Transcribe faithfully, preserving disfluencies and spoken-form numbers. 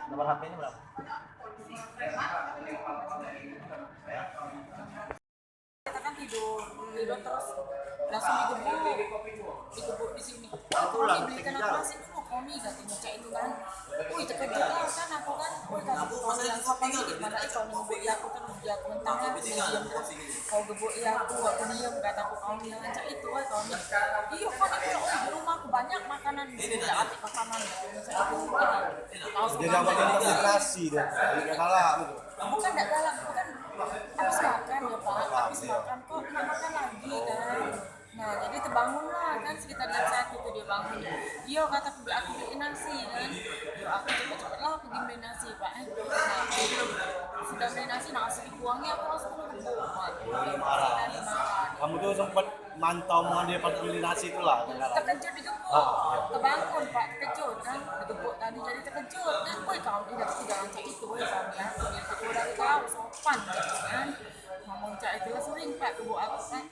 Nomor H P-nya berapa? Kita kan tidur, tidur terus langsung digebuk, digebuk di sini. Kau ni belikan aku nasi dulu, kau ni, katanya cak itu kan. Wih, terkejut lah kan aku kan. Wih, kata aku, kau ni yang siapa ni? Mana kau ni gebuk aku terus, dia aku mentang aku ni diam terus. Kau gebuk aku, aku diam, kata aku, kau ni yang cak itu, wah, kau ni. Iyo, kau ni pula, oh, di rumah aku banyak makanan di sini, tak ambil makanan, katanya cak itu. Langsung. Jadi aku ambil nasi dia. Jadi dia galak gitu. Bukan dak galak, bukan habis makan ya, Pak. Habis makan kok nak makan lagi kan. Nah, jadi terbangunlah kan sekitar jam satu tu dia bangun. Iyo, kata aku, aku beli nasi kan. Yo, aku cepet-cepet lah pergi beli nasi, Pak, eh. Nah, sudah beli nasi, nasi dibuangnya aku langsung kena gebuk, Pak. Marah. Kamu tu sempat mantau mau dia pada beli nasi tu lah, kan? Terkejut digebuk. Ah, iya. Terbangun, Pak, terkejut kan. Digebuk tadi jadi terkejut kan. Woi, kau ni dah tidak macam itu, woi, kau ni. Aku ni, aku dah tahu sopan je kan. Ngomong cak itu lah sering, Pak, gebuk aku kan.